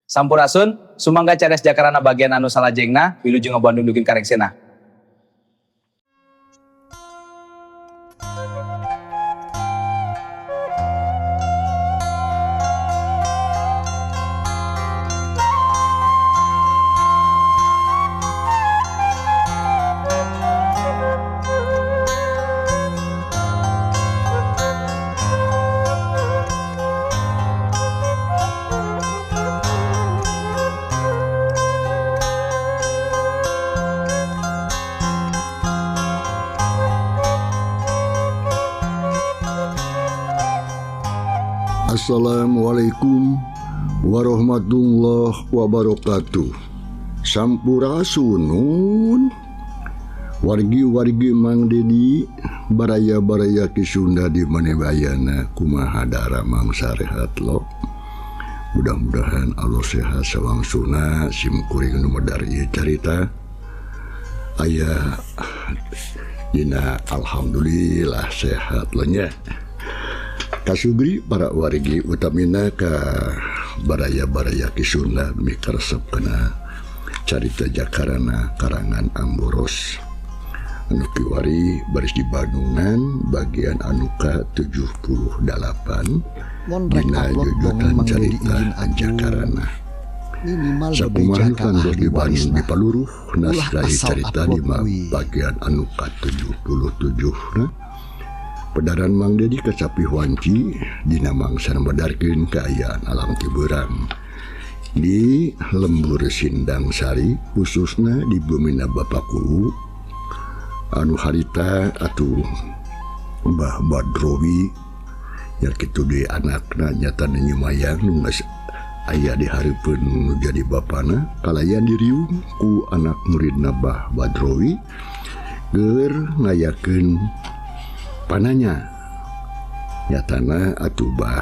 Sampurasun, sumangga cares jakarana bagian anu salajengna, wilujeng Bandung dugi ka rengsena. Assalamualaikum warahmatullahi wabarakatuh. Sampurasun wargi-wargi Mang Dedi, baraya-baraya Ki Sunda di mana bayana, kumaha daramang sarehat lo. Mudah-mudahan Allah sehat sawangsuna sim kuring nu medar ieu carita. Aya dina alhamdulillah sehat lo nya. Kasugri para wargi utamina ka baraya-baraya Ki Sunda mikaresep kana carita Jakarana karangan Amboros anu kiwari baris di Bandungan bagian anu ka 78 dina jujutan carita Jakarana. Sakumaha kantos di Bandung di paluruh naskah carita di bagian anu ka 77 na. Pedaran Mang Dedi kacapi wanci dina mangsa medarkeun kaayaan alam tiberang di lembur Sindang Sari khususna di bumina Bapaku anu harita atuh Mbah Badrowi nya kitu deui anakna nyata Nyi Mayang nu geus aya di hareupeun nu jadi bapana kalayan diriung ku anak muridna Mbah Badrowi keur ngayakeun pananya nyatana atuh Bah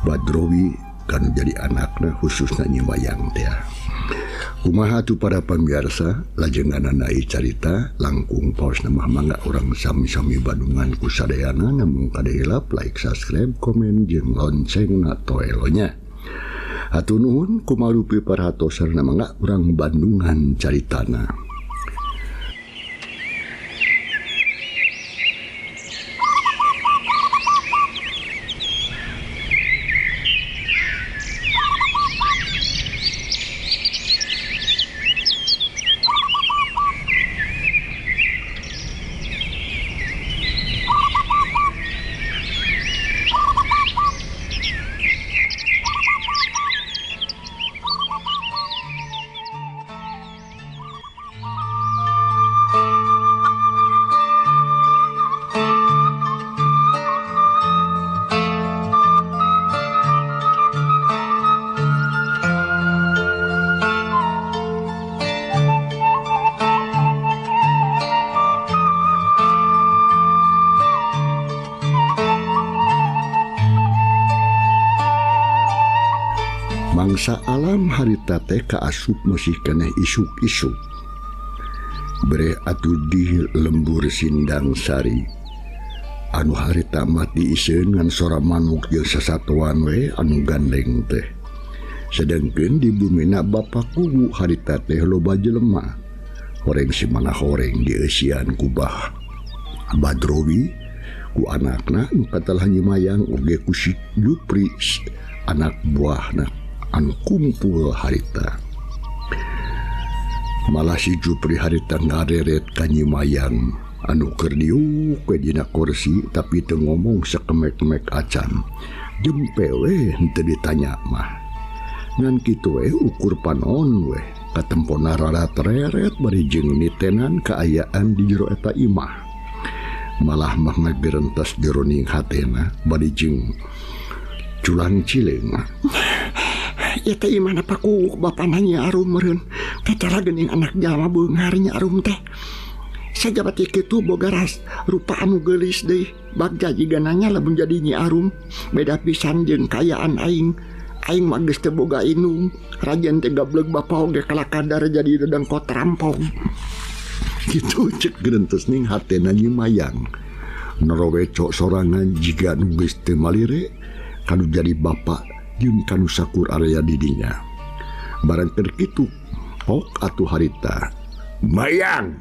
Badrowi kan jadi anakna khususna Nyi Mayang teh. Kumaha atuh para pamiarsa lajenganana ieu carita langkung paosna mah mangga urang sami-sami Bandungan ku sadayana namung kade hilap like, subscribe, komen jeung loncengna toelo nya. Hatur nuhun kumalupi perhatosna mangga urang Bandungan caritana. Mangsa alam harita teh kaasup masih keneh isuk-isuk. Bere atuh di lembur Sindang Sari. Anu harita mati iseun ngan sora manuk jeung sasatoan we anu gandeng teh. Sedengkeun di bumina Bapak Kuwu harita teh loba jelema. Horeng simana horeng dieusian ku Bah Badrowi ku anakna nu katelah Nyi Mayang oge ku si Jupri anak buahna anu kumpul harita. Malah si Jupri harita ngareret ka Nyi Mayang anu keur diuk we dina kursi tapi teu ngomong sakemek-kemek acan. Jempe we henteu ditanya mah. Ngan kitu we ukur panon we katempona rada tereret bari jeung nitenan kaayaan di jero eta imah. Malah mah ngagerentas jeroning hatena bari jeung culang cileung. Ieu teh imahna Paku bapana Nyi Arum meureun. Teh geuning anak jalma beunghar Nyi Arum teh. Sajabati kitu boga ras rupa anu geulis deui. Bagja jigana nya lamun jadi Nyi Arum. Beda pisan jeung kaayaan aing. Aing mah geus teu boga inung. Rajen teh gableg bapa oge kalakadar jadi dedengkot rampong. Kitu cek gerentes ning hatena Nyi Mayang. Norowe cok sorangan jiga nu geus teu malire kanu jadi bapa jeung kanu sakur area didinya. Barang keur kitu pok atuh harita. Mayang.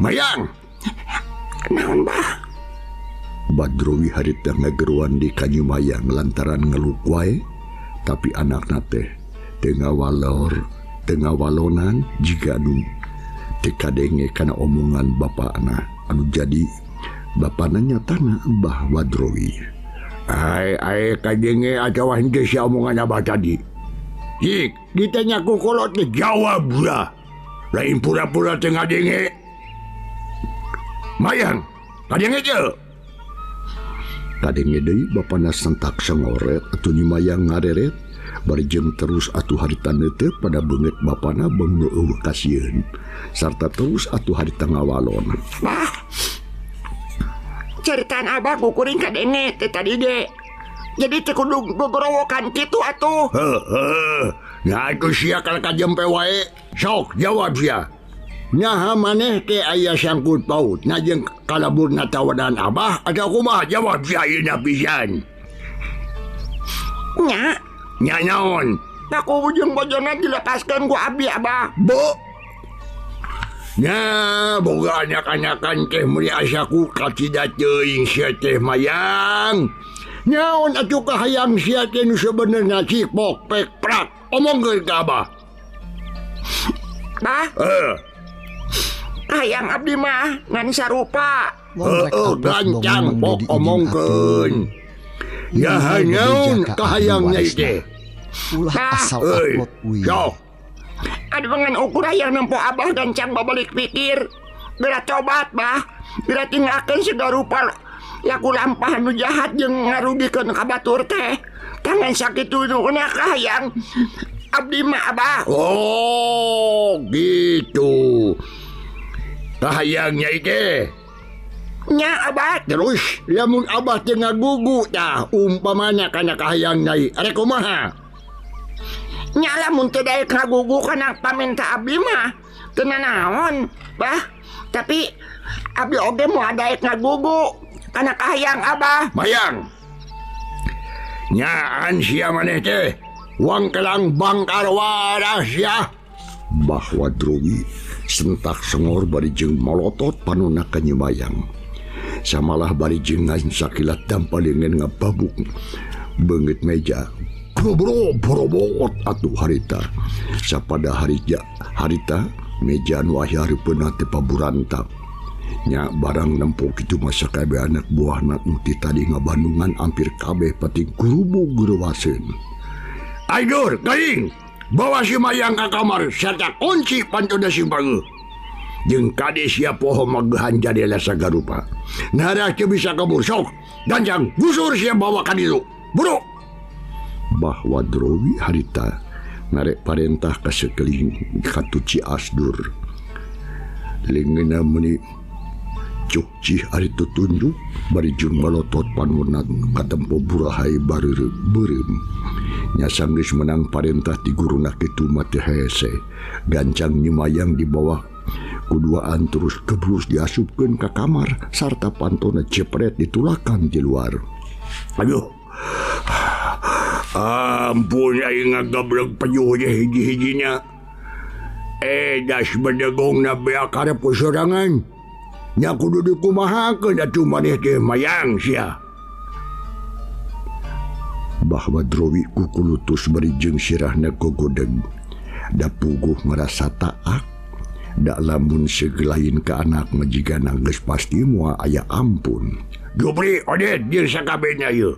Mayang. Naon bah? Badrowi harita ngageruan di ka Nyi Mayang lantaran ngeluk wae, tapi anakna teh teu ngawalor, teu ngawalonan jiga nu teu kadenge kana omongan bapana anu jadi bapana nyatana Mbah Badrowi. Ai ai kadenge atawa henteu sia omongan abah tadi. Jik, ditanya ku kolot teh jawab lah. Lain pura-pura teu ngadenge. Mayang, kadenge teu? Kadenge deui bapana sentak sengoret atuh Nyi Mayang ngareret bari jeung terus atuh harita neuteup pada beungeut bapana beung nu eueuh kasieun sarta terus atuh harita ngawalon. Bah, ceritaan abah kukuring kadenge teh tadi ge. Jadi teu kudu gogorowokan kitu atuh. Heuh, nya atuh sia kana kajempe wae. Sok jawab sia. Nyaha maneh teh aya sangkut paut na jeung kalaburna tawanan abah atau kumaha jawab sia ayeuna pisan. Nya. Nya naon? Aku jeung bojona dilepaskeun ku abdi abah. Bo. Nya boga anak-anakan teh meuli asa ku kacida teuing sia teh Mayang. Naon atuh kahayang sia teh nu sebenerna cik pok pek prak omongkeun ka abah. Bah. Heuh. Hayang abdi mah ngan sarupa. Heeh, gancang pok omongkeun. Ya naon kahayang nyai teh? Ulah asal upload uih. Sok. Aduh ngan ukur hayang nempo abah gancang babalik pikir. Geura tobat bah. Geura tinggalkeun segala rupa laku lampah nu jahat jeung ngarugikeun ka batur teh. Tangan sakitu nu kahayang abdi mah abah. Oh, gitu. Kahayang nyai teh. Nya abah. Terus lamun abah teu ngagugu tah umpamana kana kahayang nyai arek kumaha? Nya lamun teu daek ngagugu kana paminta abdi mah teu nanaon, bah. Tapi abdi oge moal daek ngagugu kana kahayang abah. Mayang. Nyaan sia maneh teh. Wang kelang bangkar waras sia. Bah Wadrowi sentak sengor bari jeung molotot panonna ka Nyi Mayang. Samalah bari jeung ngan sakilat dampalingen ngababuk beungeut meja. Grobro borobot atuh harita. Sapada harita meja nu aya hareupeunna teh paburantak. Nya barang nempo kitu mah sakabeh anak buahna nu ti tadi ngabandungan ampir kabeh pating gurubug reuwaseun. Aidur, geuning. Bawa si Mayang ka kamar serta kunci pantuna sing pangeuh. Jeung kade sia poho magehan jadela sagarupa. Nara teu bisa kabur sok. Gancang gusur sia bawa ka ditu. Buru. Bah Wadrowi harita narek parentah ka sakeling ka Ci Asdur. Leungeunna meuni cukcih ari tutunjuk bari jeung malotot panonna katempo burahai bareureum beureum. Nya sanggeus menang parentah ti guruna kitu mah teu hese. Gancang Nyi Mayang di bawah kuduaan terus gebrus diasupkeun ka kamar sarta pantona jepret ditulakan di luar. Aduh. Ampun aing ngagablek pejuh teh hiji-hijinya. Das bedegongna beak karep ku sorangan. Nya kudu dikumahakeun atuh maneh teh Mayang sia. Bah Wadrowi kukulutus bari jeung sirahna gogodeg. Da puguh ngarasa taak. Da lamun seugelain ka anak mah jigana geus pasti moal aya ampun. Jupri, Odet jeung sakabehna ieu.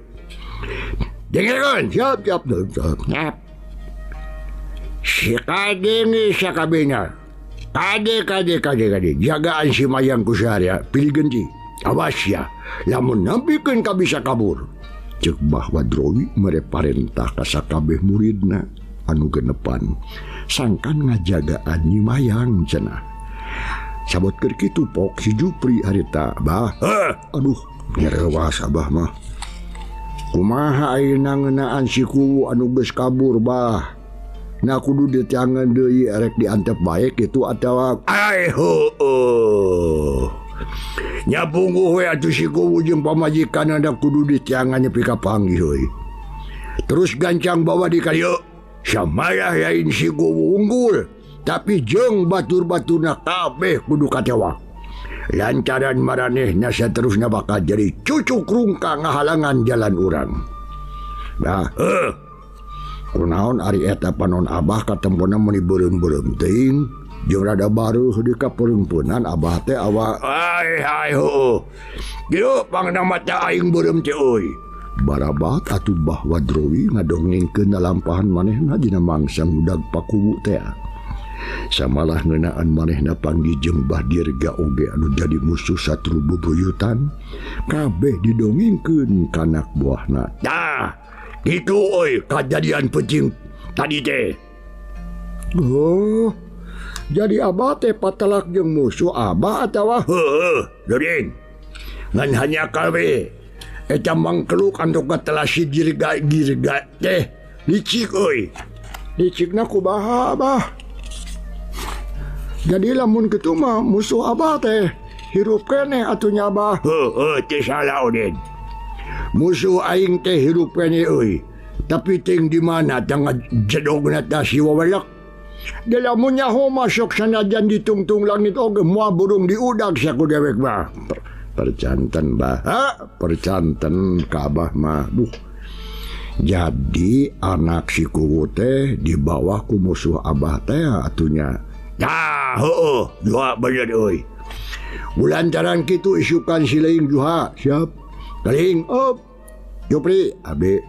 Dengekeun, siap siap siap. Siap. Si kadenge sakabehna. Kade kade kade kade. Jagaan si Mayang ku saharia pilih genti. Awas ya, lamun nampikeun ka bisa kabur. Ceuk Bah Wadrowi mere parentah ka sakabeh muridna anu genepan. Sangkan ngajagaan Nyi Mayang cenah. Sabot keur kitu pok si Jupri harita, Bah. Aduh, nyerewas abah mah. Kumaha ayeuna ngeunaan si kuwu anu geus kabur, Bah? Nah kudu ditiangan deui erek diantep bae kitu atawa ai heueuh. Nya pungguh we atuh si kuwu jeung pamajikanna da kudu ditiangan nepi ka panggih euy. Terus gancang bawa di kadieu. Samayah lain si Kuwu unggul, tapi jeung batur-baturna kabeh kudu katewak. Lantaran maranehna saterusna bakal jadi cucuk rungka ngahalangan jalan urang. Nah, kunaon ari eta panon abah katempona meuni beureum-beureum teuing jeung rada baruh di kapeureumpeunan abah teh awak ai ai heueuh. Kieu pangna mata aing beureum teh euy. Barabat atuh Bah Wadrowi ngadongengkeun lalampahan manehna dina mangsa ngudag Pakuwu teh. Samalah ngeunaan manehna panggih jeung Bah Dirga oge anu jadi musuh satru bubuyutan, kabeh didongengkeun ka anak buahna. Tah, kitu euy kajadian peuting tadi teh. Oh, jadi abah teh patelak jeung musuh abah atawa heueuh, geuring. Ngan hanya kawe eta mangkeluk anu katelah si Dirga teh licik euy. Licikna kumaha abah? Jadi lamun kitu mah musuh abah teh hirup keneh atuh nya abah. Heueuh teh salah Udin. Musuh aing teh hirup keneh euy. Tapi ting di mana tangga jedogna tah si wawelek. Da lamun nyaho masuk sanajan ditungtung langit oge moal burung diudag saku dewek mah. Percanten bah, ha? Percanten ka abah mah. Duh. Jadi anak si Kuwu teh dibawa ku musuh abah teh atunya. Tah, heueuh, dua bener euy. Lantaran kitu isukan si Leing Juha, siap. Keling, up. Jupri, abe.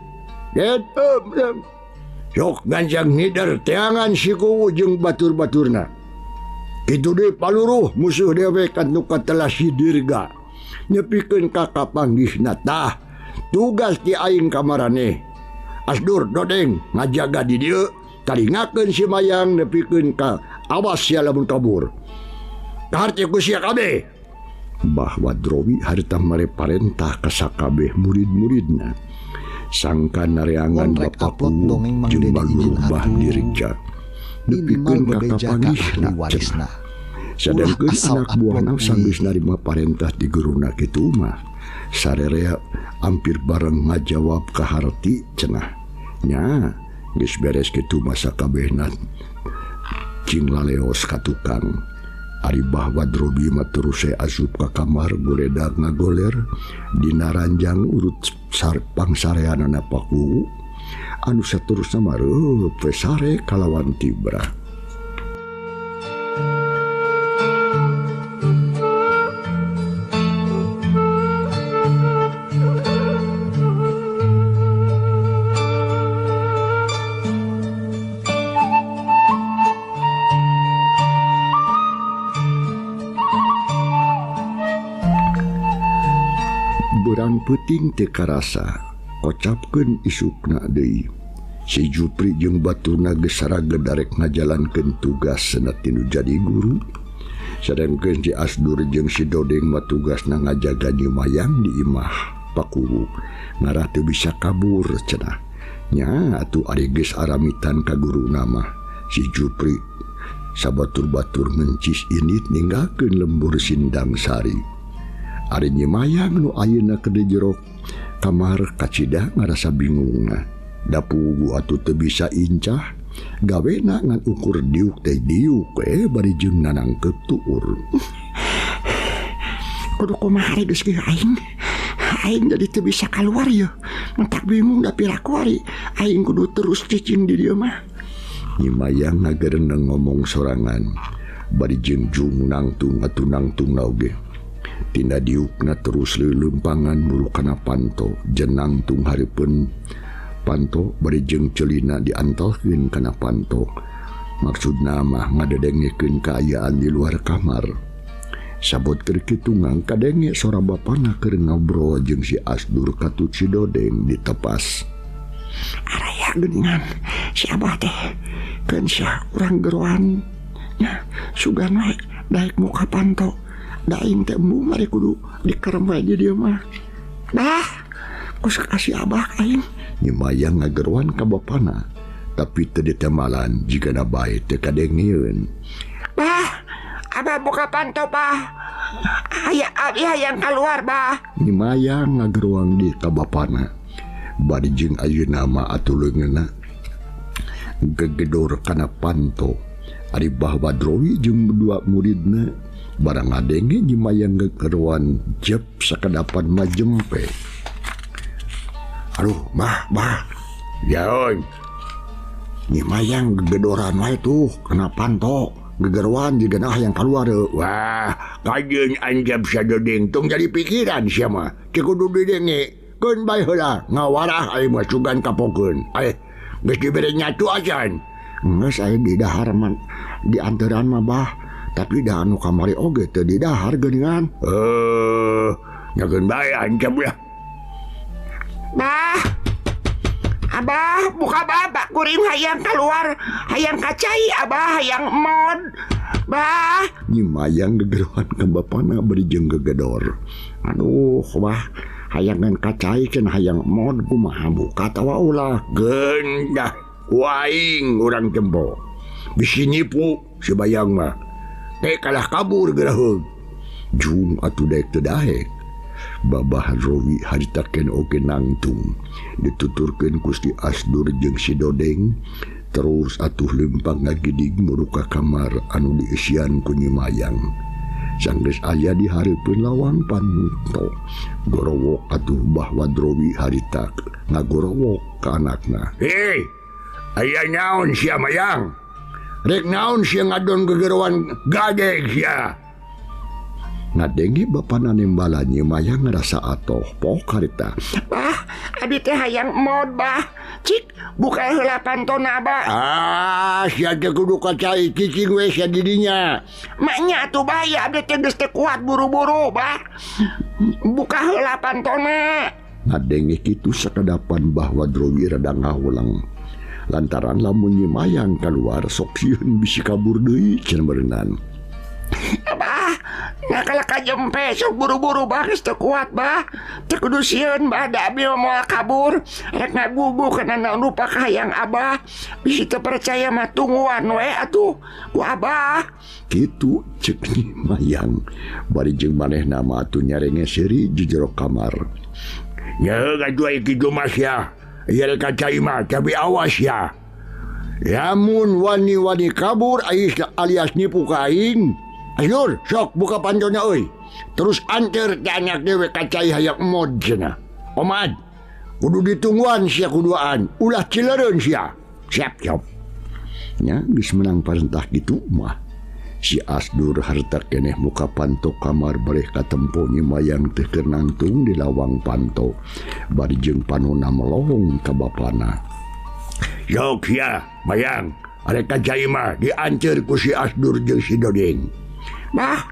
Get up. Sok gancang ngider teangan si Kuwu jeung batur-baturna. Kitu deui paluruh musuh dewek anu katelah si Dirga. Nepikeun ka kapanggihna tah. Tugas ti aing ka maraneh. Asdur Dodeng ngajaga di dieu, taringakeun si Mayang nepikeun ka awas sia lamun kabur. Kaharti ku sia kabeh. Bah Wadrowi harita mere parentah ka sakabeh murid-muridna. Sangka nareangan Rek Bapak upload Kuwu dongeng Mang jeung Dedi izin balurubah atuh. Dirga. Minimal Nepikeun ka bebeja ka ahli kapanggihna cenah. warisna. Ulah Sadangkeun asal anak buahna upload sanggeus we. narima parentah di guruna kitu mah. Sarerea hampir bareng ngajawab kaharti cenah. Nya, geus beres kitu masa kabehna cing laleos ka tukang. Ari Bah Wadrobi mah terus asup ka kamar goledag ngagoler dina ranjang urut pangsareanana Pakuwu anu saterusna mah reup we sare kalawan tibra. Berang peuting teu karasa kocapkeun isukna deui. Si Jupri jeung baturna geus saraged darek ngajalankeun tugas cenah tinu jadi guru. Sadangkeun si Asdur jeung si Dodeng mah tugasna ngajaga Nyi Mayang di imah Pakuwu. Ngarah teu bisa kabur cenah. Nya atuh ari geus aramitan ka guruna mah si Jupri sabatur-batur mencis init ninggalkeun lembur Sindang Sari. Ari Nyi Mayang nu ayeuna keur di jero kamar kacida ngarasa bingungna. Da pugu atuh teu bisa incah, gawena ngan ukur diuk teh diuk we bari jeung nanangkep tuur. Kudu kumaha geus kieu aing? Aing jadi teu bisa kaluar yeuh. Mentak bingung da piraku ari aing kudu terus cicing di dieu mah. Nyi Mayang ngagereneng ngomong sorangan bari jeung jung nangtung atuh nangtungna oge. Tinda diukna terus leuleumpangan muru kana panto, jenangtung hareupeun panto bari jeung ceulina diantelkeun kana panto. Maksudna mah ngadedengekeun kaayaan di luar kamar. Sabot keur kitu ngangkadenge sora bapana keur ngobrol jeung si Asdur katut si Dodeng ditepas. Araya geuningan si abah teh keun sia urang geroan nya sugan we daek muka panto. Da aing teh embung ari kudu dikerem we di dieu mah. Bah, kus kasih abah aing. Nyi Mayang ngageroan ka bapana, tapi teu ditemalan jigana bae teu kadengeun. Bah, abah buka panto bah. Aya abi hayang keluar bah. Nyi Mayang ngageroan di ka bapana. Bari jeung ayeuna mah atuh leungeunna gegedor kana panto. Ari Bah Badrowi jeung dua muridna barang ngadenge Nyi Mayang gegeroan jep sakadapan majempe. Aduh, bah, bah. Jaon. Nyi Mayang gegedoran wae tuh kana panto. Gegeroan jiga hayang keluar. Wah, kajeun anjab sadodeng tong jadi pikiran sia mah. Teu kudu didenge. Keun bae heula ngawarah aing mah sugan kapokeun. Aeh, geus dibere nyatu acan. Geus aya di dahar man, di anteran mah bah. Tapi dah anu kamari oge teu di dahar geuningan. Nya keun bae anjab lah. Bah. Abah, buka babak kuring hayang keluar, hayang kacai abah, hayang mod. Bah. Nyi Mayang gegeroan ka bapana bari jeung gegedor. Aduh, bah, hayang ngan kacai cenah hayang mod kumaha buka tawa ulah. Gendah waing urang jempo. Bisi nipu si Bayang mah. Teh kalah kabur geraheug. Jung atuh daek teu daek. Babah Rowi harita ken oge nangtung dituturkeun ku si Asdur jeung si Dodeng terus atuh lempang ngagidig muru ka kamar anu diisian ku Nyi Mayang. Sanggeus aya di hareupeun lawang panto gorowok atuh Bah Wadrowi harita ngagorowok ka anakna. Hei, aya naon sia Mayang? Rek naon sia ngadon gegeroan gadeg sia? Ngadenge bapana nembala Nyi Mayang ngerasa atoh pok harita. Bah, abi teh hayang mod bah. Cik, buka heula pantona bah. Ah, sia teh kudu kacai cicing we sia didinya. Maknya atuh bah, ya abdi teh geus teu kuat buru-buru bah. Buka heula pantona. Ngadenge kitu sakadapan Bah Wadrowi rada ngahulang. Lantaran lamun Nyi Mayang kaluar sok sieun bisi kabur deui cenah berenang. Abah, nah kalau kajempe sok buru-buru bah, geus teu kuat bah. Teu kudu sieun bah, da abi moal kabur. Rek ngagugu kana naon rupa kahayang abah. Bisi teu percaya mah tungguan we atuh ku abah. Kitu ceuk Nyi Mayang. Bari jeung manehna mah atuh nyarenge seuri di jero kamar. Nya gaduh aya kitu mah sia. Ieu rek kacai mah tapi awas ya. Lamun wani-wani kabur alias nipu ka aing. Ayo, sok buka pantona euy. Terus anter ka anak dewe kacai hayang mod cenah. Omad, kudu ditungguan sia kuduaan, ulah cileureun sia. Siap, siap. Nya geus menang parentah kitu mah. Si Asdur harta keneh muka panto kamar bareh katempo Nyi Mayang teh keur nangtung di lawang panto. Bari jeung panona melohong ka bapana. Sok sia, Mayang, arek kacai mah dianteur ku si Asdur jeung si Dodeng. Bah,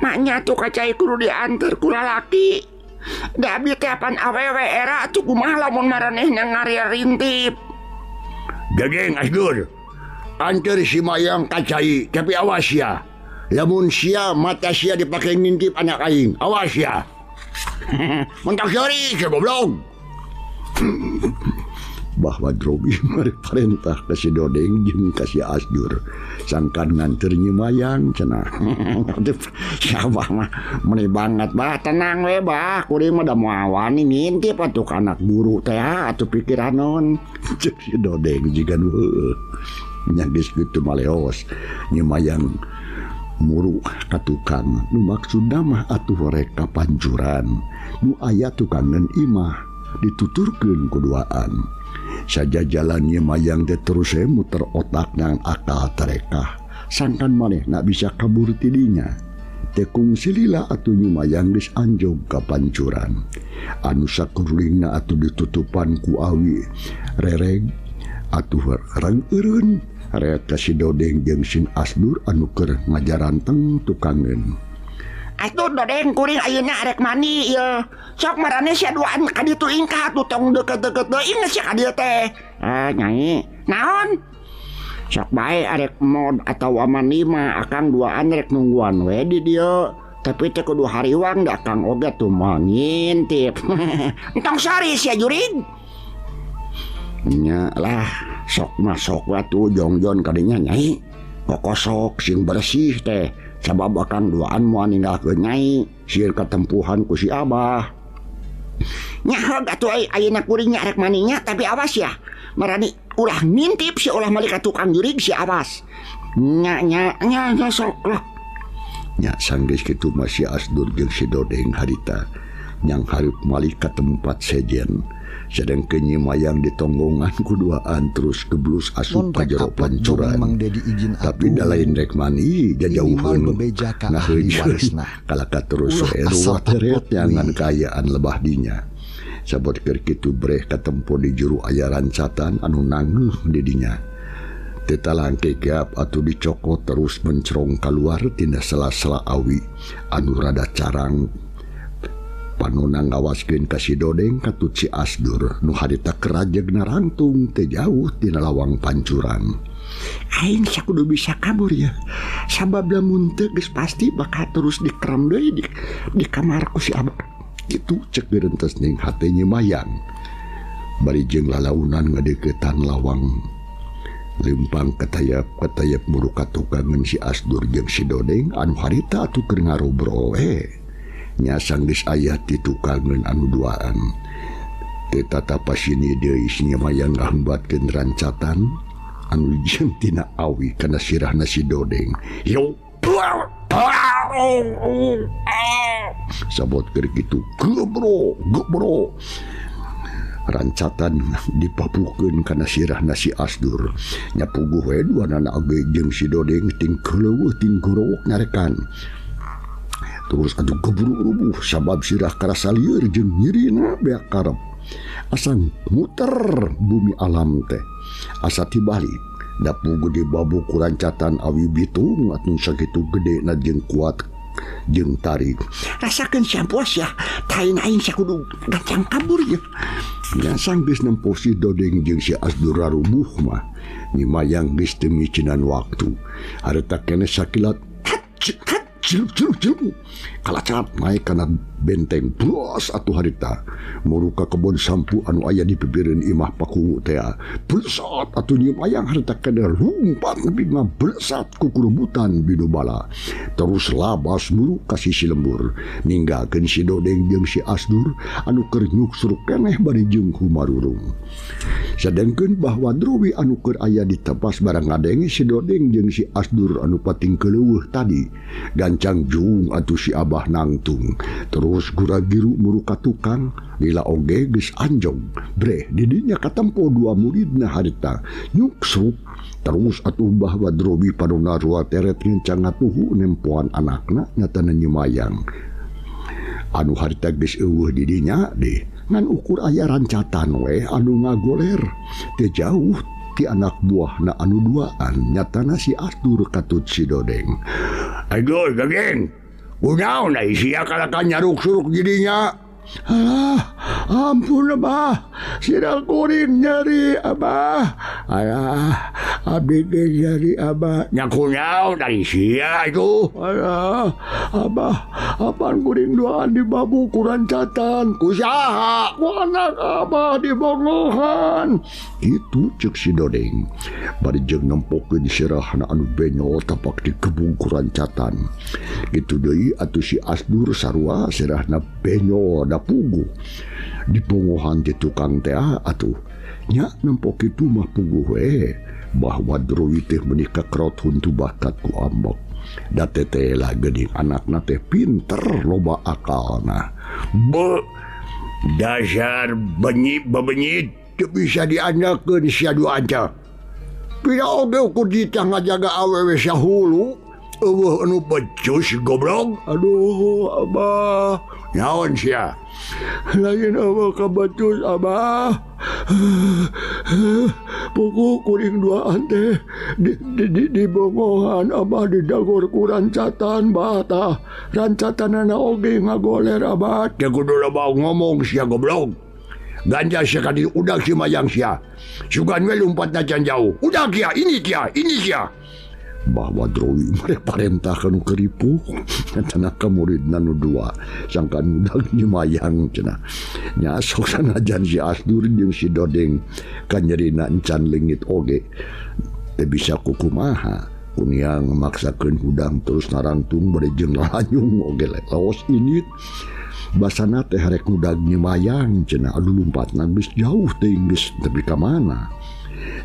maknya tuh kacai kudu diantar ku lalaki. Da abdi teh apan awewe era atuh kumaha lamun maranehna ngaririntip. Dodeng Asdur, anter si Mayang kacai, tapi awas ya. Lamun sia mata sia dipake ngintip anak aing, awas ya. Mentak sori si goblok. Bah Wadrowi mari parentah ka si Dodeng jeung ka si Asdur sangkan nganter Nyi Mayang cenah. Siapa mah meni banget bah, tenang we bah, kuring mah da moal wani ngintip atuh ka anak buru teh atuh pikiranon. Ceuk si Dodeng jiga nu heueuh. Nya geus kitu maleos Nyi Mayang muru ka tukang nu maksudna mah atuh rek ka pancuran nu aya tukangeun imah dituturkeun kuduaan. Saja jalan Nyi Mayang teh terus muter otak nang akal tarekah sangkan manehna bisa kabur tidinya. Tekung silila atuh Nyi Mayang geus anjog ka pancuran anu sakurulingna atuh ditutupan ku awi rereg atuh reng eureun rek ka si Dodeng jeung si Asdur anu keur ngajaranteng tukangeun. Atuh Dodeng kuring ayeuna arek mandi ieu. Sok marane sia duaan ka ditu ingkah atuh tong deket-deket deui sia ka dieu teh. Ah nyai, naon? Sok bae arek mod atawa mandi mah akang duaan rek nungguan we di dieu. Tapi teh kudu hariwang da akang oge tuh moal ngintip. Entong sori sia jurig. Nya lah, sok mah sok we atuh jongjon kadinya nyai. Kokosok sing bersih teh. Sabab akang duaan moal ninggalkeun nyai, sieun katempuhan ku si abah. Nyaho atuh ayeuna kuring nya arek maninya tapi awas ya. Marani ulah ngintip si ulah malik ka tukang jurig si awas. Nya nya nya nya sok lah. Nya sanggeus kitu mah si Asdur jeung si Dodeng harita nyang hareup malik ka tempat sejen. Sedangkeun Nyi Mayang ditonggongan kuduaan terus geblus asup ka jero pancuran. Tapi da lain rek mani jajauheun ngaheujeuh kalaka terus we teret nyangan kaayaan lebah dinya. Sabot keur kitu breh katempo di juru aya rancatan anu nangeuh di dinya. Teu talangke gap atuh dicokot terus mencrong kaluar tina sela-sela awi anu rada carang. Panona ngawaskeun ka si Dodeng katut si Asdur nu harita kerajeg narangtung teu jauh tina lawang pancuran. Aing sakudu bisa kabur ya. Sabab lamun teu geus pasti bakal terus dikeram deui di kamar ku si Abah. Kitu cek gerentes ning hate Nyi Mayang. Bari jeung lalaunan ngadeukeutan lawang. Lempang ketayap-ketayap muru katukangan si Asdur jeung si Dodeng anu harita atuh keur ngarobrol we. Nya sanggeus aya ti tukangeun anu duaan. Teu tatapa sini deui si Nyi Mayang ngahembatkeun rancatan anu jeung tina awi kana sirahna si Dodeng. Yo. Sabot keur kitu gebro gebro. Rancatan dipapukeun kana sirahna si Asdur. Nya puguh we duanana oge jeung si Dodeng ting keuleuh ting gorowok nyarekan. Terus atuh gebru rubuh sabab sirah karasa lieur jeung nyirina beak karep. Asa muter bumi alam teh. Asa tibalik da puguh dibabu ku rancatan awi bitung atuh sakitu gedena jeung kuat jeung tarik. Rasakeun sampuas ya, tain aing sakudu gancang kabur ya. Nya sanggeus nempo si Dodeng jeung si Asdur rarubuh mah Nyi Mayang geus teu micinan waktu. Harita keneh sakilat hat ciluk ciluk ciluk kalacat naik kana benteng bros atuh harita muru ka kebon sampu anu aya di pipireun imah pakungu teh blesat atuh Nyi Mayang harita keneh lumpat nepi ngablesat ku kurubutan bidubala terus labas muru ka sisi lembur ninggalkeun si Dodeng jeung si Asdur anu keur nyuksruk keneh bari jeung humarurung. Sadengkeun bahwa Drowi anu keur aya di tepas barang ngadenge si Dodeng jeung si Asdur anu pating keuleueuh tadi gancang jung atuh si Abah nangtung terus gura-giru muru ka tukang lila oge geus anjog breh didinya katempo dua muridna harita nyuksruk terus atuh bahwa Drowi panona rua teret ngencang ngatuhu nempoan anakna nyatana Nyi Mayang anu harita geus eueuh didinya deh ngan ukur aya rancatan we anu ngagoler teu jauh ti anak buahna anu duaan nyatana si Asdur katut si Dodeng. Aduh gageng kunaon ai sia kalaka nyaruk-suruk didinya. Alah ampun Abah, sirah kuring nyeri Abah. Alah abdi ge nyeri Abah. Nya kunaon ai sia itu. Alah Abah, apaan kuring duaan di babu ku rancatan ku saha ku anak Abah dibongohan. Itu cek si Dodeng bari jeung nempokeun sirahna anu benyol tapak digebung ku rancatan. Kitu deui atuh si Asdur sarua sirahna benyol da puguh dibongohan ti tukang teh atuh. Nya nempo kitu mah puguh we bahwa Drowi teh meuni kakrot huntu bakat ku ambek. Da teteh lah geuning anakna teh pinter loba akalna. Be dasar benyit bebenyit teu bisa diandakeun sia dua anca. Pira oge ukur ditah ngajaga awewe sahulu eueuh anu becus goblok. Aduh Abah, naon sia? Lain eueuh kabecus Abah. Puguh kuring duaan teh di bongohan Abah didagor ku rancatan bah tah. Rancatanana oge ngagoler Abah. Teu kudu loba ngomong sia goblok. Ganja sia ka dieu udag si Mayang sia. Sugan we lumpatna can jauh. Udag sia, ini sia, ini sia. Bahwa Drowi mere parentah kanu keripuh cenah ka muridna nu dua sangkan udag Nyi Mayang cenah. Nya sok sanajan si Asdur jeung si Dodeng kanyerina encan leungit oge teu bisa kukumaha kuniang maksakeun hudang terus narangtung bari jeung lalanyung oge laos init. Basana teh harek ngudag Nyi Mayang cenah aduh lumpatna geus jauh teuing geus tepi ka mana.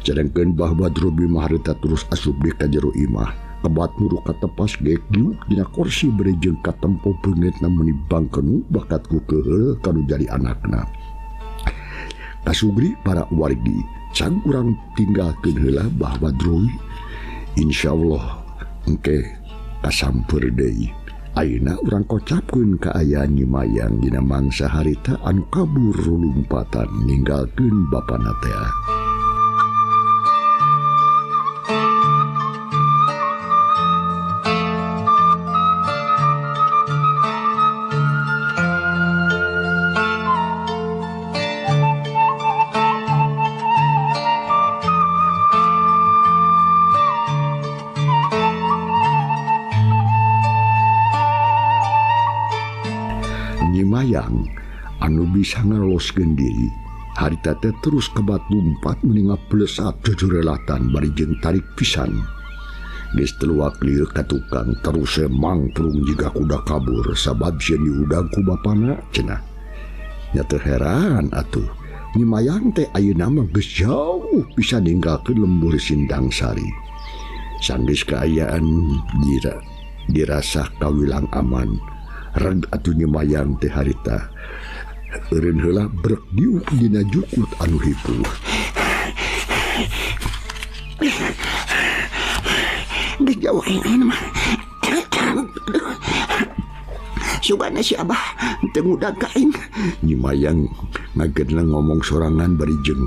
Sedangkeun Bah Badrobi mah harita terus asup deui ka jero imah. Kebat muruk katepas geek diuk dina kursi bari jeung katempo beungeutna meuni bangkeun bakat ku keuheul kanu jadi anakna. Kasugri para wargi can urang tinggalkeun heula Bah Badrowi. Insyaallah engke kasamper deui. Ayeuna urang kocapkeun kaayaan Nyi Mayang dina mangsa harita anu kabur lumpatan ninggalkeun bapana teh. Nyi Mayang anu bisa ngaloskeun diri harita teh terus kebat lumpat meni ngablesat jujurelatan bari jeung tarik pisan. Geus teluak lieu ka tukang terus mangprung jiga kuda kabur sabab sieun diudang ku bapana cenah. Nya teu heran atuh Nyi Mayang teh ayeuna mah geus jauh bisa ninggalkeun lembur Sindang Sari. Sanggeus kaayaan dirasa kawilang aman. Reg atuh Nyi Mayang teh harita eureun heula brek diuk dina jukut anu hipuh. Geus jauh aing mah. Sugana si Abah teu ngudag ka aing. Nyi Mayang ngageuna ngomong sorangan bari jeung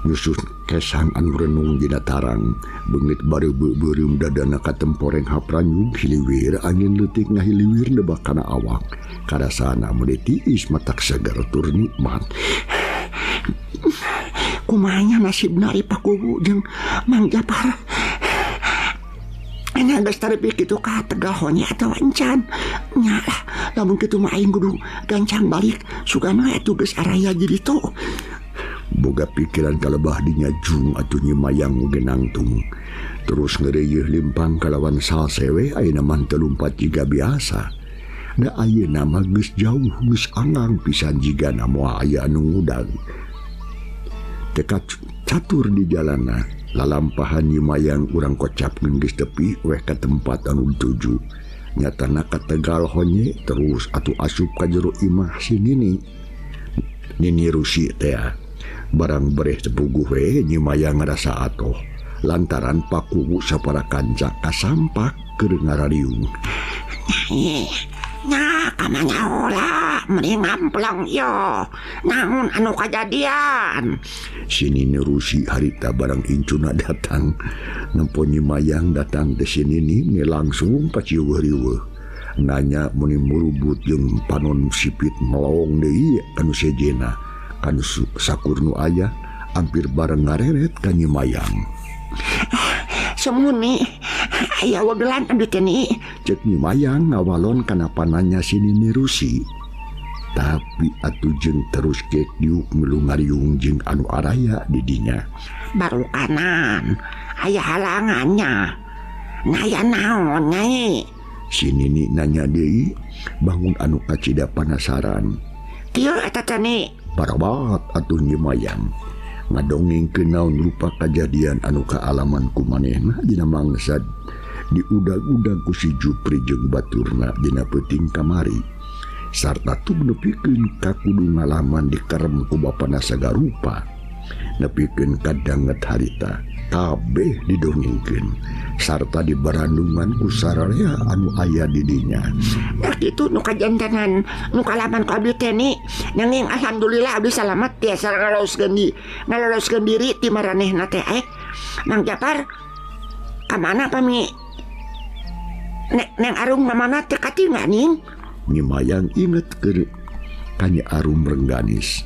nyusun kesang anu renung dina tarang. Beungit bareubeum dadana katemporeng hapranyug hiliwir angin leutik ngahiliwir nebak kana awak. Karasana meuni tiis matak seger tur nikmat. Kumanya nasibna ari Pakuwu jeung Mang Japar? Enya geus tarepi kitu ka Tegal Honye atawa encan. Nya lah, lamun kitu mah aing kudu gancang balik. Sugana atuh geus araya jadi tu. Boga pikiran kalebah dinya jung atuh Nyi Mayang oge nangtung. Terus ngeureuyeun limpang kalawan salsewe ayeuna mah teu lumpat jiga biasa. Da ayeuna mah geus jauh geus angang pisan jigana moal aya anu ngudag. Teu catur di jalanna. Lalampahan Nyi Mayang urang kocapkeun geus tepi weh ka tempat anu dituju. Nyatana ka Tegal Honye terus atuh asup ka jero imah si Nini. Nini Rusi teh barang bereh tepuguh we Nyi Mayang ngarasa atoh lantaran Pakuwu sapara kanca kasampak keur ngarariung. Nya kamana heula meni ngamplang yo. Naon anu kajadian? Si Nini Rusi harita barang incuna datang. Nempo Nyi Mayang datang teh si Nini meni langsung paciweuh-riweuh. Nanya meni murubut jeung panon sipit melong deui kanu sejena. Kanu sakur nu aya hampir bareng ngareret ka Nyi Mayang. Semuni aya wegelan abdi teh ni. Cek Nyi Mayang ngawalon kana pananya si Nini Rusi. Tapi atuh jeung terus kek diuk milu ngariung jeung anu araya di dinya. Baru kanan aya halangannya. Naya naon nyai? Si Nini nanya deui bangun anu kacida panasaran. Kieu eta teh ni. Parabat atuh Nyi Mayang ngadongengkeun naon rupa kajadian anu kaalaman ku manehna dina mangsa diudag-udag ku si Jupri jeung baturna dina peuting kamari sarta tug nepikeun ka kudu ngalaman dikerem ku bapana sagarupa nepikeun ka danget harita kabeh didongengkeun sarta dibarandungan ku sararea anu aya di dinya. Nah kitu nu kajantenan nu kalaman ku abdi teh ni. Nanging alhamdulillah abdi salamet tiasa ngaloloskeun diri ti maranehna teh. Mang Japar ka mana pami? Neng Arum ka mana teh katingal ning? Nyi Mayang inget keur ka Nyi Arum Rengganis.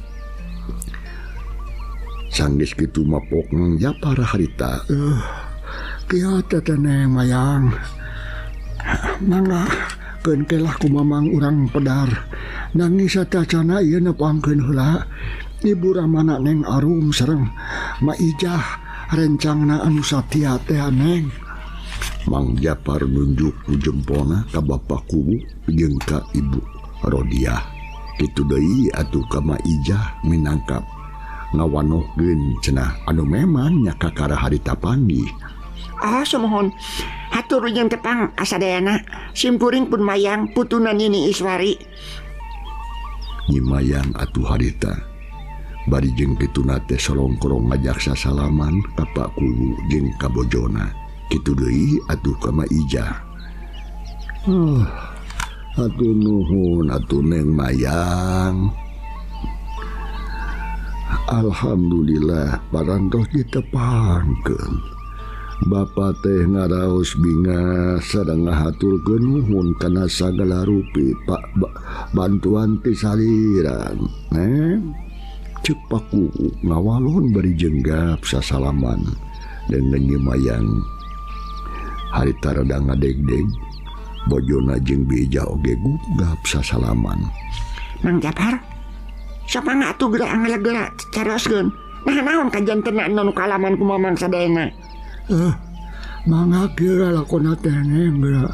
Sanggeus kitu mapok Mang Japar harita. Kieu teh Neng Mayang. Mangga keun ke lah ku mamang urang pedar. Nangis satacana ieu nepangkeun heula. Ibu ramana Neng Arum sareng Ma Ijah rencangna anu satia teh Neng. Mang Japar nunjuk ku jempolna ka Bapak Kuwu jeung ka Ibu Rodiah. Kitu deui atuh ka Ma Ijah minangkap ngawanohkeun cenah anu memang nya kakara harita panggih. Ah, sumuhun. Hatur jeung tepang kasadayana. Simkuring pun mayang putuna Nini Iswari. Nyi Mayang atuh harita. Bari jeung kituna teh solongkrong ngajak sasalaman ka Pak Kuwu jeung ka bojona. Kitu deui atuh ka Ma Ijah. Atuh nuhun atuh Neng Mayang. Alhamdulillah parantos ditepangkeun. Bapa teh ngaraos bingah sareng ngahaturkeun nuhun kana sagala rupi pak bantuan ti saliran. Neng ceuk Pak Kuwu ngawalon bari jenggap sasalaman dengan Nyi Mayang. Harita rada ngadegdeg, bojona jeung Bi Ijah oge gugap sasalaman. Mang Japar, sapangga atuh geura angalegeura caroskeun. Nah naon kajantenan nu kalaman ku Mamang sadayana? Mangga kieu lalakon teh Neng geura.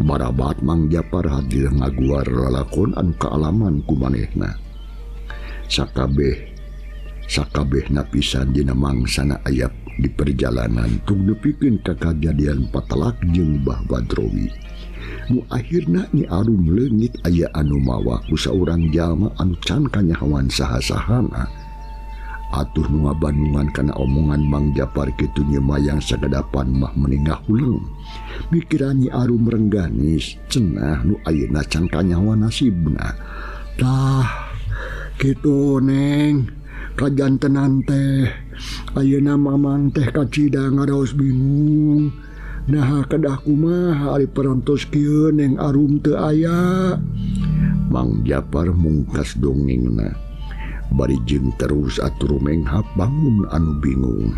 Barabat Mang Japar hadir ngaguar lalakon anu kaalaman ku manehna. Sakabehna pisan dina mangsana ayap di perjalanan tung nepikeun ka kajadian patelak jeung Bah Badrowi. Nu akhirna Nyi Arum leungit aya anu mawa ku saurang jalma anu can kanyahoan saha-sahana. Atuh nu ngabandungan kana omongan Mang Japar kitu Nyi Mayang sagadapan mah meningah huleng. Mikiran Nyi Arum rengganis cenah nu ayeuna can kanyahoan nasibna. Tah kitu Neng, kajantenan teh ayeuna Mamang teh kacida ngaraos bingung. Nah kedah kumaha ari parantos kieu Neng Arum teu aya. Mang Japar mungkas dongengna. Bari jeung terus atuh rumenghap bangun anu bingung.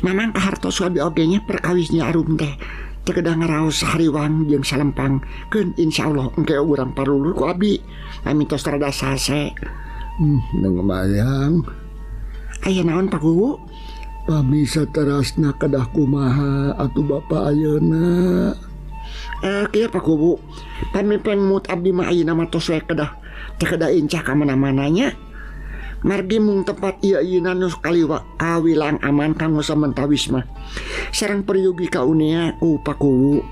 Mamang kahartos abi oge nya perkawis Nyi Arum teh. Teu kedah ngaraos hariwang jeung salempang. Keun insyaallah engke urang parulur ku abi. Pamintos rada sase. Neng Mayang. Aya naon Pak Kuwu? Pami saterasna kedah kumaha atuh bapa ayeuna? Kieu Pak Kuwu. Pami pengmut abdi mah ayeuna mah tos we kedah teu kedah incah ka mana-mananya. Margi mung tempat ieu ayeuna nu kawilang aman kanggo samentawis mah. Sareng peryogi kaunia ku Pak Kuwu.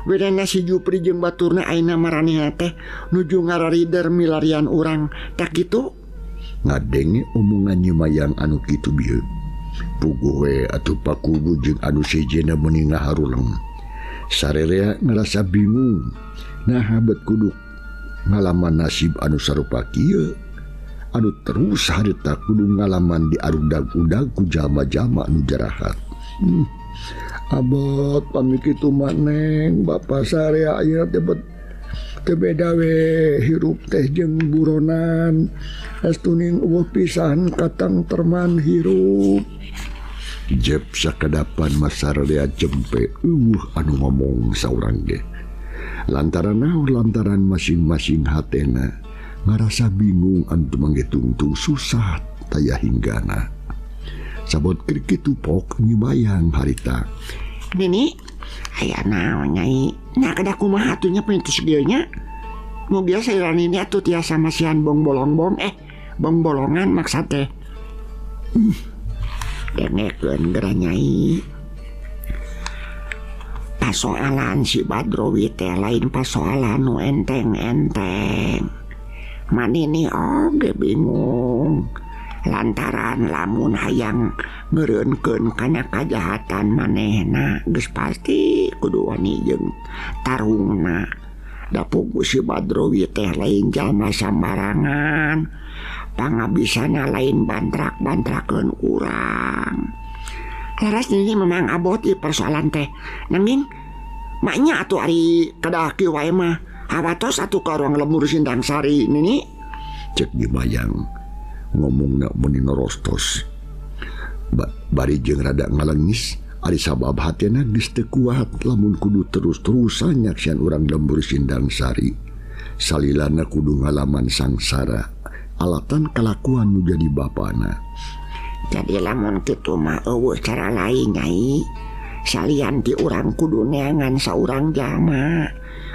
Wedana si Jupri jeung baturna ayeuna maranehna teh nuju ngararider milarian urang. Tak kitu? Ngadenge omongan Nyi Mayang anu kitu bieu. Puguh we atuh Pak Kuwu jeung anu sejenna meuni ngaharuleng. Sarerea ngerasa bingung. Nah bet kudu ngalaman nasib anu sarupa kieu. Anu terus harita kudu ngalaman di arudag-udag ku jalma-jalma anu jarahat. Abot pami kitu mah Neng, bapa sarea ayeuna teh bet teu beda we hirup teh jeung buronan. Estuning eueuh pisan katang terman hirup. Jep sakadapan masarea jempe eueuh anu ngomong saurang ge. Lantaran naon lantaran masing-masing hatena ngarasa bingung anu manggih tungtung susah taya hinggana. Sabot keur kitu pok Nyi Mayang harita. Nini, aya naon Nyai? Nya kedah kumaha atuh nya pintus dieu nya? Mugia sairan ini atuh tiasa masihan bong bolongbong bong bolongan maksad teh. Dengekeun geura Nyai. Pasoalan si Badrowi teh lain pasoalan nu enteng-enteng. Manini oge bingung. Lantaran lamun hayang ngeureunkeun kana kajahatan manehna geus pasti kudu wani jeung tarungna. Da puguh si Badrowi teh lain jalma sambarangan. Pangabisana lain bantrak-bantrakeun urang. Laras nini memang abot ieu persoalan teh. Nanging maknya atuh ari kedah kieu wae mah hawatos atuh ka ruang lembur Sindang Sari nini. Cek Nyi Mayang ngomongna meuni norostos. Bari jeung rada ngalengis ari sabab hatena geus teu kuat lamun kudu terus-terusan nyaksian urang lembur Sindang Sari. Salilana kudu ngalaman sangsara alatan kalakuan nu jadi bapana. Jadi lamun kitu mah eueuh cara lain Nyai. Salian ti urang kudu neangan saurang jalma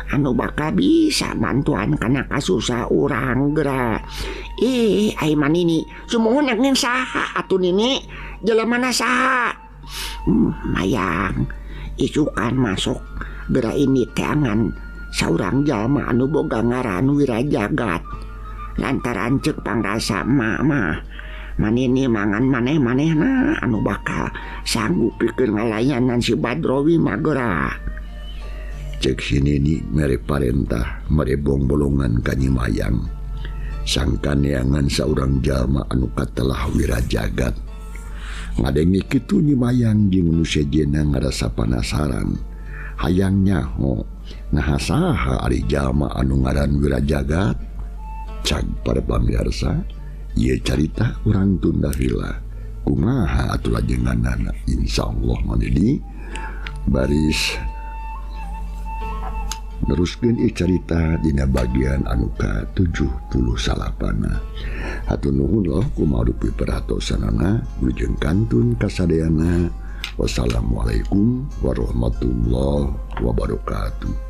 anu bakal bisa bantuan kana kasusah urang geura. Ih, ai manini sumuhun nanging saha atuh nini jelemana saha. Mayang isukan masuk geura ini teangan saurang jalma anu boga ngaran Wirajagat. Lantaran ceuk pangrasa emak mah manini mangan maneh-manehna anu bakal sanggup pikeun ngalayanan si Badrowi mah geura. Cek si nini mere parentah mere bongbolongan ka Nyi Mayang. Sangka neangan saurang jalma anu katelah Wirajagat. Ngadenge kitu Nyi Mayang jeung nu sejenna ngarasa panasaran. Hayang nyaho naha saha ari jalma anu ngaran Wirajagat. Cag para pamirsa, ieu carita urang tunda heula. Kumaha atuh lajenganana? Insyaallah manini baris neruskeun ieu carita dina bagian anu ka-78. Hatur nuhun loh kumaha rupi perhatosanana, wilujeng kantun kasadayana. Wassalamualaikum warahmatullahi wabarakatuh.